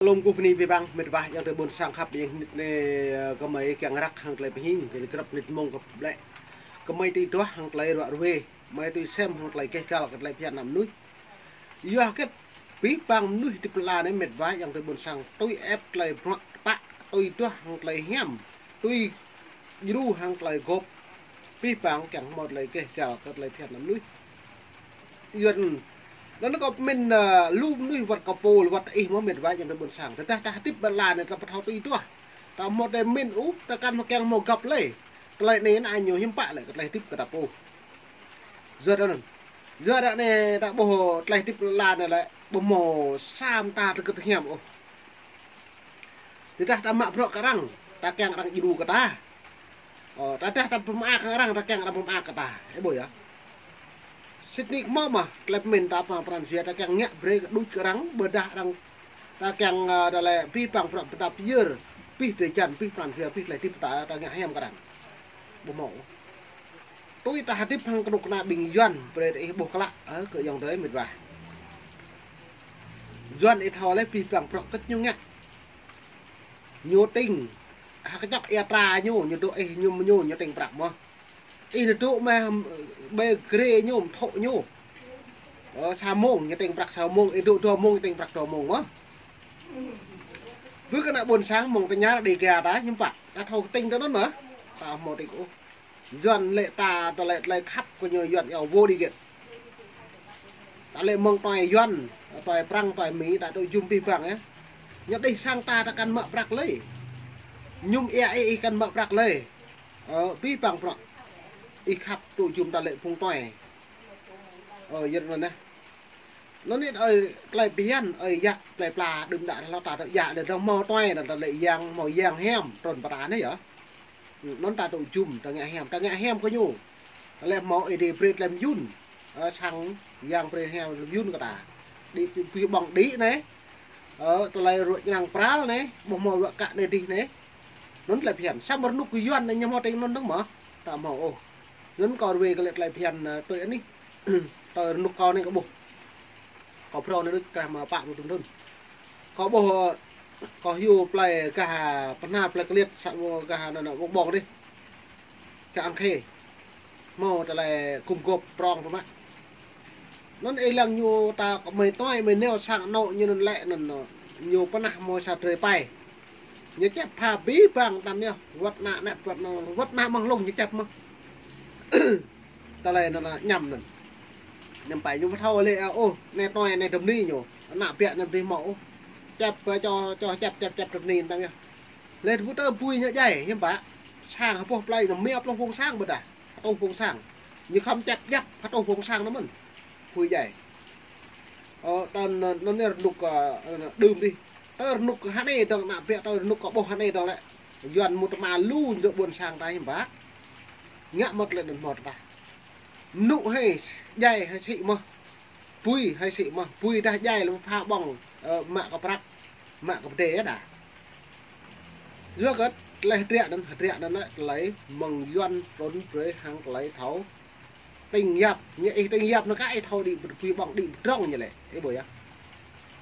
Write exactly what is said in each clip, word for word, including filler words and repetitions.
Lŏm kơ bơni abih bang mĕt wa ayŏng adơi ƀôn sang khăp, ƀing nit ne, ơ, gơmơi kiăng răk hăng tơlơi pơhing, tơlơi grăp nit mông kơ blĕ. Gơmơi tui duah hăng tơlơi ruă ruê, gơmơi tui sem hăng tơlơi keh gal kơ tơlơi phiăn ană mơnuih. Yua hơget abih bang mơnuih hơdip lăn ala anai mĕt wa ayŏng adơi ƀôn sang tui ĕp tơlơi bruă tơpă, tui duah hăng tơlơi hiam, tui djru hăng tơlơi gôp. Abih bang kiăng hmâo tơlơi keh gal kơ tơlơi phiăn ană mơnuih. Yuan. Anŭn kâo pơmĭn, ơ, lu mơnuih wơ̆t kơ pô, wơ̆t ih mơ̆ mĕt wa ayŏng adơi ƀôn sang. Tơdah ta hơdip ƀơi lăn ala anai ta ƀu thâo tui duah, ta hmâo tơlơi pơmĭn ôh, ta kăn hmâo kiăng hmâo găp lĕ. Tơlơi anai anai ñu hiư̆m pă lĕ kơ tơlơi hơdip kơ ta pô. Yua anŭn. Yua anŭn anai ta ƀuh tơlơi hơdip lăn ala anai lĕ ƀu hmâo sa mơta tơgơ̆t hiam ôh. Tơdah ta mă bruă kơ arăng, ta kiăng arăng djru kơ ta. Ơ, tơdah ta pơmơak kơ arăng, ta kiăng arăng pơmơak kơ ta. Ih ƀuh yơh. Sĭt nik hmâo mơ̆ tơlơi pơmĭn ta pơ pran jua ta kiăng ngă brơi kơ đôč kơ arăng, ƀôdah arăng ta kiăng, ơ, tơlơi abih bang bruă ta pơyơr, abih drơi jăn, abih pran jua, abih tơlơi hơdip ta, ta ngă hiam kơ arăng. Ƀu hmâo. Tui ta hơdip hăng kơnuk kơna ƀing Yuan, brơi ta ih ƀuh klă, ơ, kơ ayŏng adơi mĕt wa. Yuan ih thâo lĕ abih bang bruă kơ ñu ngă. Ñu tĭng, ha kơčŏk ia tra ñu, ñu dŏ ih ñu, ñu, ñu tĭng prăk mơ̆. Ih ñu dŏ mơ̆, ƀơi grê ñu, mơthŏ ñu. Ơ, sa mông, ñu tĭng prăk sa mông, ih dŏ dua mông, ñu tĭng prăk dua mông mơ̆. Bơ kơ ană ƀôn sang mơ̆ng tơña đi gah ta, hiư̆m pă, ta thâo tĭng tơ anŭn mơ̆. Ta hmâo tĭng ôh. Yuan lĕ ta tơlơi, tơlơi khăp kơ ñu Yuan iâu vô điều kiện. Ta lĕ mơ̆ng tuai Yuan, tuai Prăng, tuai Mi, ta tŭ jum abih bang yơh. Ñu đih sang ta, ta kăn mă prăk lơi. Mơñum ia ih, ih kăn mă prăk lơi. Ơ, abih bang bruă. Ih khăp tŭ jum ta lĕ phung tuai. Ơ, Yuan anŭn yơh. Anŭn anai ơi tơlơi phiăn, ơi yă, tơlơi pla đưm đă hlâo ta tơ̆ yă, đơ̆ng hmâo tuai, đơ̆ng ta lĕ yang, hmâo yang hiam, trŭn pơta anai yơh. Anŭn ta tŭ jum, ta ngă hiam, ta ngă hiam kơ ñu. Lĕ hmâo Ơi Adai brơi tơlơi mơyŭn, ơ, sang yang brơi hiam mơyŭn kơ ta. Đĭ, pui ƀơ̆ng đĭ anai. Ơ, tơlơi ruă ñrăng pral anai, ƀu hmâo ruă kă anai dih anai. Anŭn tơlơi phiăn, samơ̆ rơnŭk kơ Yuan anai ñu hmâo tơlơi anŭn dơ̆ng mơ̆, ta hmâo ôh. Anŭn kâo ruai kơ lĕ tơlơi phiăn, ơ, tui anih. Tơlơi rơnŭk kâo anai kâo ƀuh. Kâo phrâo anai đôč kah mă pă pluh thŭn. Kâo ƀuh, ơ, kâo hyu plơi gah pơhna plơi kơliăt, samơ̆ gah anŭn, anŭn ƀơ̆ng ƀơ̆ng dih. Gah An Khê. Hmâo tơlơi gum gôp prŏng pơmă. Anŭn ih lăng ñu ta kơ mơi tuai, mơi nao sang anŏ ñu anŭn lĕ anŭn, ñu pơnah hmâo sa drơi pai. Ñu čep pha abih bang tam yơh, wơ̆t ană ană, wơ̆t ană, wơ̆t ană mơ̆ng hlung ñu čep mơ̆. Tơlơi anŭn, anŭn ñăm anŭn. Ñăm pai ñu ƀu thâo lĕ, ơ, ôh, anai tuai, anai dăm ni ñu. Ană biă anai ƀu hmâo ôh. Čep, ơ, čô, čô čep, čep, čep dăm ni tam yơh. Lĕ ƀu tơ bui ñu djai, hiư̆m pă. Sang hơpŏh plơi anŭn mia pluh phung sang ƀôdah. Hơtuh phung sang. Ñu khŏm čep djăp hơtuh phung sang anŭn mơ̆n. Bui djai. Ơ, tơl anŭn, anŭn anai rơnŭk, ơ, đưm dih. Tơl rơnŭk hơnai dơ̆ng ană biă, tơl rơnŭk kâo ƀuh hơnai dơ̆ng lĕ. Yuan mŭt tơma lu ñu dŏ ƀôn sang ta hiư̆m pă. Ngă mơ̆t lĕ anŭn hmâo tơdah. Mơnŭ hơi djai hơi sĭ mơ̆. Bui hơi sĭ mơ̆. Bui dah djai lĕ pha ƀơ̆ng, ơ, mă kơ prăk, mă kơ pơdai yơh dah. Yua kơ tơlơi hơdră anŭn, hơdră anŭn lĕ tơlơi mơ̆ng Yuan trŭn brơi hăng tơlơi thâo tĭng yap, ñu ih tĭng yap anŭn kah ih thâo đĭ pui ƀơ̆ng đĭ pơdrŏng ñu lĕ, ih ƀuh yơh.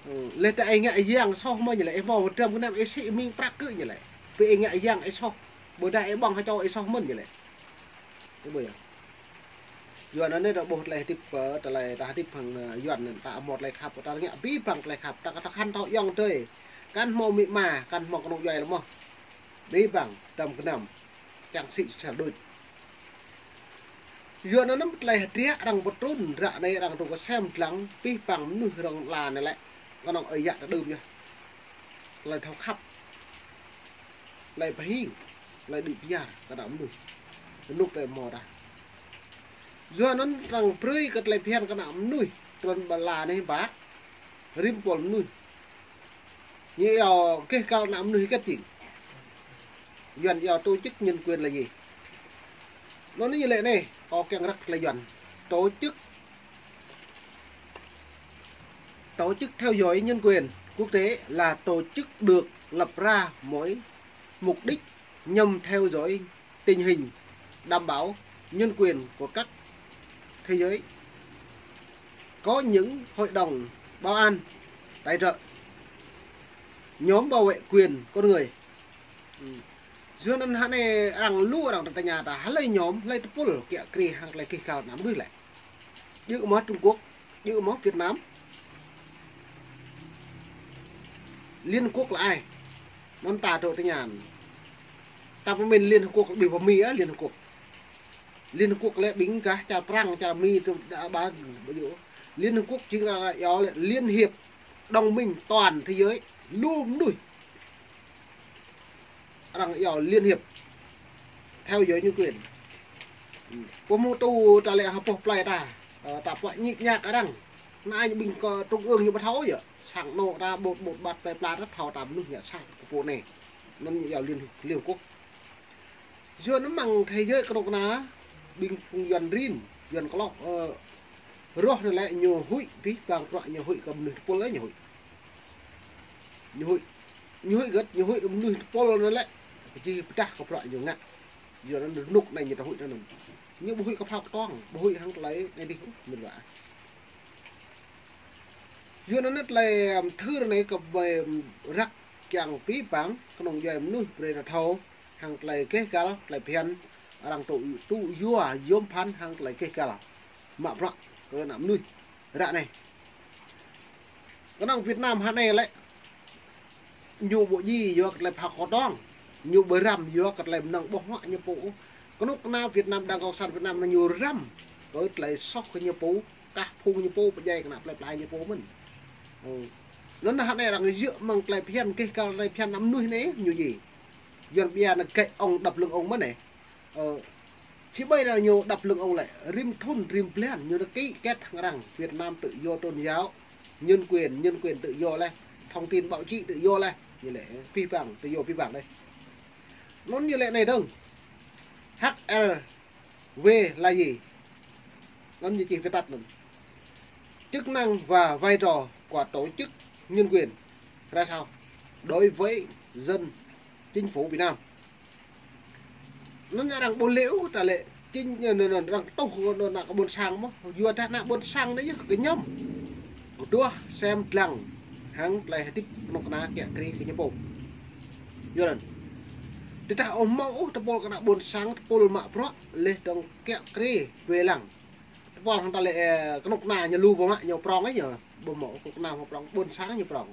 Ơ, lĕ tơ ih ngă yang soh mơ̆ ñu lĕ, ih hmâo pơdrăm gơnam ih sĭ mĭn prăk kơ ñu lĕ. Bơ ih ngă yang ih soh, ƀôdah ih ƀơ̆ng hơčâo ih soh mơ̆n ñu lĕ. Ih ƀuh yơh. Yuan anai ta ƀuh tơlơi hơdip, ơ, tơlơi ta hơdip hăng, ơ, Yuan anŭn ta hmâo tơlơi khăp, ta ngă abih bang tơlơi khăp, ta kơ ta kăn thâo ayŏng adơi. Kăn hmâo amĭ ama, kăn hmâo kơnuk djuai lơmoh. Abih bang, dăm gơnam. Kiăng sĭ sel đôč. Yuan anŭn tơlơi hơdră arăng pơtrŭn, ră anai arăng tŭ kơsem dlăng, abih bang mơnuih rŏng lăn ala anai lĕ. Kơnơ̆ng ơi yă ta đưm yơh. Tơlơi thâo khăp. Tơlơi pơhing. Tơlơi đĭ pơyar kơ ană mơnuih. Rơnŭk tơlơi hmâo dah. Yua anŭn arăng brơi kơ tơlơi phiăn kơ ană mơnuih. Trŭn ƀơi lăn anai hiư̆m pă. Rĭm pôl mơnuih. Ñu iâu kơ kơ ană mơnuih hơget jing. Yuan iâu tổ chức nhân quyền là gì? Anŭn ñu lĕ anai, kâo kiăng răk tơlơi Yuan. Tổ chức, tổ chức theo dõi nhân quyền quốc tế là tổ chức được lập ra với mục đích nhằm theo dõi tình hình đảm bảo nhân quyền của các thế giới. Có những hội đồng bảo an tài trợ. Nhóm bảo vệ quyền con người. Yua anŭn hơnai arăng lu arăng tơña ta, hlơi nhóm, hlơi tơpul kiă kriê hăng tơlơi kih kal ană mơnuih lĕ. Djơ̆ mơ̆ Trung Quốc, djơ̆ mơ̆ Việt Nam. Liên Hợp Quốc là ai? Anŭn ta dŏ tơña. Ta pơmĭn Liên Hợp Quốc ƀing pơmĭn Liên Hợp Quốc. Liên Hợp Quốc lĕ ƀing gah čar Prăng, čar Mi tơ đa ba ƀu djơ̆. Liên Hợp Quốc chính là, là Liên Hiệp Đồng Minh Toàn Thế Giới, lu mơnuih. Arăng iâu Liên Hiệp theo dõi nhân quyền. Pơhmutu ta lĕ hơpŏh plơi ta, ơ, ta pơñik ñak arăng. Anai ƀing kơ trung ương ñu ƀu thâo yơh. Sang anŏ ta ƀut ƀut ƀat plơi pla ta thâo ta mơnuih ñă sang kơ pô anai. Anŭn ñu iâu Liên, Liên Hợp Quốc. Yua anŭn mơ̆ng thế giới kơnuk kơna ƀing phung Yuan rin, Yuan klŏh, ơ, rŏh anai lĕ ñu huĭ, pih pang prăk ñu huĭ kơ mơnuih tơpul lĕ ñu huĭ. Ñu huĭ, ñu huĭ gơ̆t, ñu huĭ mơnuih tơpul anai lĕ. Či pơdah kơ prăk ñu ngă. Yua anŭn rơnŭk anai ñu ta huĭ anŭn. Ñu ƀu huĭ kơ phao kơtuang, ƀu huĭ hăng tơlơi anai dih, mĭn wa. Yua anŭn tơlơi, ưm, thưr anai kơ ƀai, ưm, răk kiăng pih pang, kơnơ̆ng djuai mơnuih brơi ta thâo, hăng tơlơi kih kal, tơlơi phiăn, arăng tŭ, tŭ yua, yôm phăn hăng tơlơi kih kal. Mă prăk kơ ană mơnuih. Ră anai. Kơnơ̆ng Việt Nam hơnai lĕ. Ñu ƀu djơ̆ yua kơ tơlơi phao kơtuang. Ñu ƀu răm yua kơ tơlơi mơnơ̆ng ƀơ̆ng huă ñu pô. Kơnuk kơna Việt Nam, Đảng Cộng sản Việt Nam anai ñu răm kơ tơlơi soh kơ ñu pô, kah phung ñu pô, pơdjai kơ ană plơi pla ñu pô mơ̆n. Ơ. Anŭn hơnai arăng djơ̆ mơ̆ng tơlơi phiăn, kih kal tơlơi phiăn ană mơnuih anai ñu djơ̆. Yuan ƀia anai gĕ ŏng đăp lưng ŏng mơ̆n anai. Ơ, či ƀai anai ñu đăp lưng ŏng lĕ, rĭm thŭn, rĭm blan, ñu anai ký kết hăng arăng Việt Nam tự do tôn giáo, nhân quyền, nhân quyền tự do lĕ, thông tin báo chí tự do lĕ, ñu lĕ, pih pang, tự do pih pang lĕ. Anŭn ñu lĕ anai dơ̆ng. H R V là gì? Anŭn ñu čih viết tắt anŭn. Chức năng và vai trò của tổ chức nhân quyền ra sao đối với dân chính phủ Việt Nam? Anŭn arăng ƀu lĕ ôh, ta lĕ chính, anŭn, anŭn, arăng tuh, anŭn, ană kơ ƀôn sang mơ̆n. Yua dah ană ƀôn sang anai yơh kơñăm. Kơduah sem dlăng hăng tơlơi hơdip kơnuk kơna kiă kriê kơ ñu pô. Yua anŭn. Tơdah ôh hmâo ôh tơpul kơ ană ƀôn sang, tơpul mă prăk, laih dơ̆ng kiă kriê wai lăng. Tơpul hăng ta lĕ, ơ, kơnuk kơna ñu lu ƀu mă ñu prong ôh ñu. Ƀu hmâo kơnuk kơna hmâo prong, ƀôn sang ñu prong.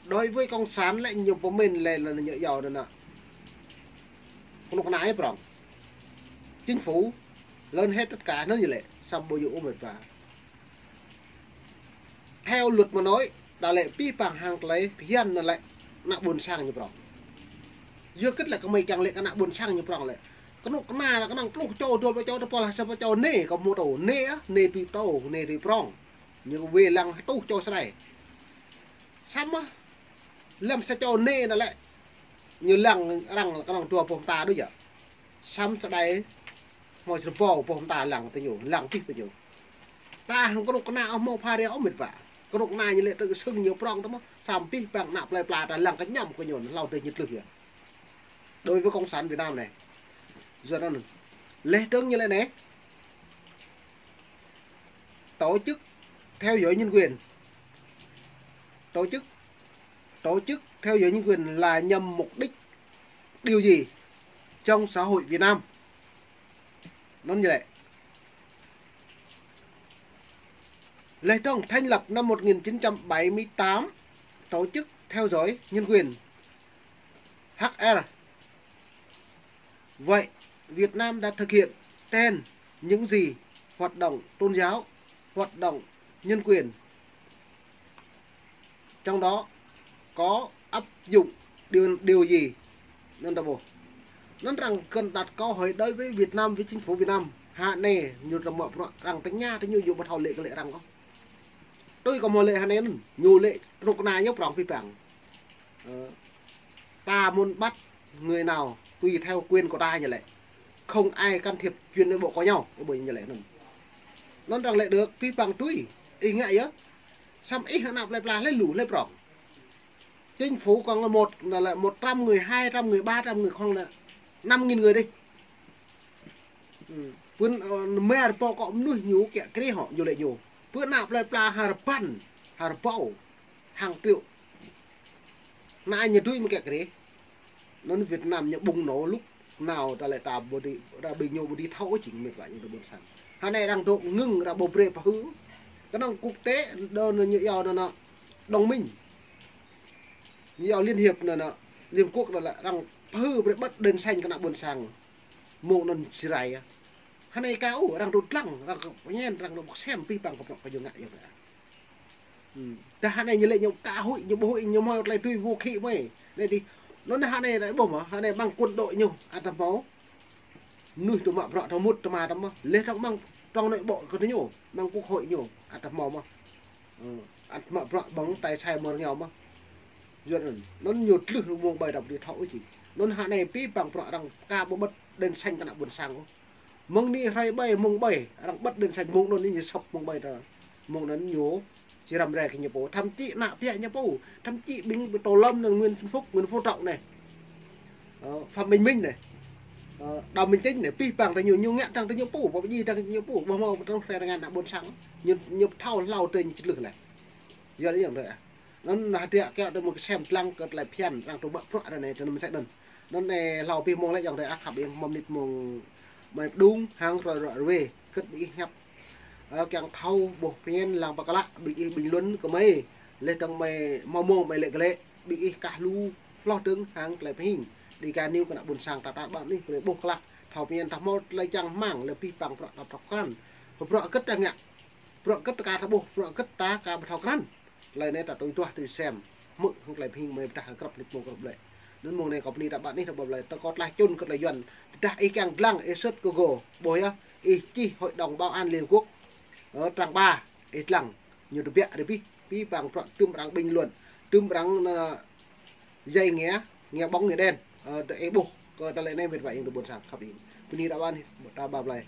Đối với cộng sản lĕ ñu pơmĭn lĕ, lĕ ñu iâu anŭn. Kơnuk kơna ñu prong. Chính phủ lớn hết tất cả anŭn ñu lĕ, samơ̆ ƀu djơ̆ ôh mĕt wa. Theo luật mà nói, ta lĕ pih pang hăng tơlơi phiăn anŭn lĕ, ană ƀôn sang ñu prong. Yua kơ lĕ kơmơi kiăng lĕ kơ ană ƀôn sang ñu prong lĕ. Kơnuk kơna lĕ kơnơ̆ng pluh čô, dua pluh čô, tơpul sa pluh čô anai, kơ hmâo tơ, anai, ơ, anai tui pô, anai tui prong. Ñu wai lăng hơtuh čô sơdai. Samơ̆, lăm sa čô anai anŭn lĕ, ñu lăng arăng kơnơ̆ng dua pluh ta đôč yơh. Samơ̆ sơdai hmâo sa rơbâo pluh ta lăng tơ ñu, lăng pih pơ ñu. Ta hăng kơnuk kơna ôh hmâo pha rai ôh mĕt wa. Kơnuk kơna ñu lĕ tơ sưng ñu prong tơ mơ̆, samơ̆ pih pang ană plơi pla ta lăng kơñăm kơ ñu, hlâo dêh ñu tlưh yơh. Đối với cộng sản Việt Nam anai. Yua anŭn. Laih dơ̆ng ñu lĕ anai. Tổ chức theo dõi nhân quyền. Tổ chức, tổ chức theo dõi nhân quyền là nhằm mục đích điều gì trong xã hội Việt Nam? Anŭn ñu lĕ. Laih dơ̆ng thành lập năm một nghìn chín trăm bảy mươi tám, tổ chức theo dõi nhân quyền H R. Vậy, Việt Nam đã thực hiện trên những gì hoạt động tôn giáo, hoạt động nhân quyền? Trong đó có áp dụng điều, điều gì? Anŭn ta ƀuh. Anŭn arăng kơnơ̆ng đặt câu hỏi đối với Việt Nam, với chính phủ Việt Nam. Hơnai ñu ta mă prăk arăng tơña tơ ñu, ñu ƀu thâo lĕ kơ lĕ arăng ôh. Tui kơ hmâo lĕ hơnai anŭn, ñu lĕ kơnuk kơna ñu prong pih pang. Ơ, ta muốn bắt người nào tùy theo quyền của ta ñu lĕ. Không ai can thiệp chuyện nội bộ của nhau, ơ, ƀơi ñu lĕ anŭn. Anŭn arăng lĕ được pih pang tui, ih ngă yơh. Samơ̆ ih ană plơi pla hlơi lu, hlơi prong. Chính phủ còn là một, là, là một trăm người, hai trăm người, ba trăm người, không là năm nghìn người đi. Ưm, pơ, ơ, mơ̆ rơbâo kơ mơnuih ñu kiă kriê hŏ, ñu lĕ ñu. Pơ ană plơi pla ha rơbăn, ha rơbâo, hàng triệu. Anai ñu tui mơ̆ng kĕ krê. Anŭn Việt Nam ñu bùng nổ lúc nào ta lĕ ta ƀu đi, ta ƀing ñu ƀu đi thâo ôh jing mĕt wa ñu tơ ƀôn sang. Hơnai arăng dŏ ngưng arăng ƀu brơi pơhư̆. Kơnơ̆ng quốc tế đơ ñu iâu anŭn đồng minh. Ñu iâu Liên Hiệp anŭn, Liên Quốc anŭn lĕ arăng pơhư̆ brơi bật đèn xanh kơ ană ƀôn sang. Mơ̆ng anŭn Jrai ah. Hơnai kâo arăng dŏ lăng, arăng kơ pơñen, arăng dŏ ƀơ̆k sem pih păng kơ prŏk kơ ñu ngă yơh. Dah hơnai ñu lĕ ñu ka huĭ, ñu ƀu huĭ, ñu mơ̆ tơlơi tui vũ khí mơ̆. Lĕ dih, anŭn hơnai lĕ ƀuh mơ̆, hơnai mơ̆ng quân đội ñu, ăt tơhmâo. Mơnuih tơ mă bruă tơ mŭt tơ ma tơ mơ̆. Lĕ tơ̆ng mơ̆ng trong nội bộ kơ ñu, mơ̆ng quốc hội ñu, ăt tơhmâo mơ̆. Ơ, ăt mă bruă ƀơ̆ng tai sai mơ̆ rơngiao mơ̆. Yua anŭn, anŭn ñu tlưh mơ̆ng ƀai dăp đi thâo ôh jing. Anŭn hơnai pih păng prŏk arăng ka ƀu bật đèn xanh kơ ană ƀôn sang ôh. Mơ̆ng anai hrơi ƀai, mông ƀai, arăng bật đèn xanh mông anŭn ñu sŏp mông ƀai ta. Mông anŭn ñu či răm rai kơ ñu pô, thậm chí ană ƀiă ñu pô, thậm chí ƀing Tô Lâm anŭn, Nguyễn Xuân Phúc, Nguyễn Phú Trọng anai. Ơ, Phạm Bình Minh anai. Ơ, Đào Minh Chính anai, pih păng ta ñu, ñu ngă tăng ta ñu pô, ƀu djơ̆ tăng ta ñu pô, ƀu hmâo tăng hrơi rơngan ană ƀôn sang. Ñu, ñu thâo hlâo tơ ñu či tlưh lĕ. Yua lĕ yơh tơ ah. Anŭn hơdră kiăng tơ mơ̆ng kơ sem lăng kơ tơlơi phiăn arăng tơ mă bruă ră anai tơ anŭn mơsĕ anŭn. Anŭn anai hlâo pih mông lĕ yơh tơ ah khăp ing mơ̆ng mơnit mông mơi pơdung hăng rơi ră ruai kơ̆t ƀing ih hiăp. Ơ, kiăng thâo ƀuh phiăn lăng pơklă ƀing ih bình luận kơ mơi. Lĕ tơ̆ng mơi hmâo mông mơi lĕ kơ lĕ ƀing ih kah lu hloh dơ̆ng hăng tơlơi pơhing. Đi ka niu kơ ană ƀôn sang ta ta ƀă anih kơ lĕ ƀuh klă. Thâo phiăn ta hmâo tơlơi čang hmang lĕ pih păng prŏk ta prŏk krăn. Pơprŏk kơ̆t ta ngă. Prŏk kơ̆t ta ka ta ƀuh, prŏk kơ̆t ta ka ƀu thâo krăn. Tơlơi anai ta tui duah tui sem. Hmư̆ hăng tơlơi pơhing mơi pơdah hăng krăp nit mông krăp lĕ. Anŭn mông anai kâo bơni ta ƀă anih ta ƀă blai. Tơ kâo tlaih čun kơ tơlơi Yuan. Tơdah ih kiăng lăng, ih search Google. Ƀuh yơh, ih čih Hội đồng Bảo an Liên Quốc. Ơ, trang ba, ih lăng. Ñu tơbiă rơbih. Pih păng prŏk tơm arăng bình luận. Tơm arăng anŭn djai ngia, ngia ƀơ̆ng ngia đen. Ơ, tơ ih ƀuh. Kơ tơlơi anai mĕt wa ing tơ ƀôn sang khăp ing. Bơni ta ƀă anih, ta ƀă blai.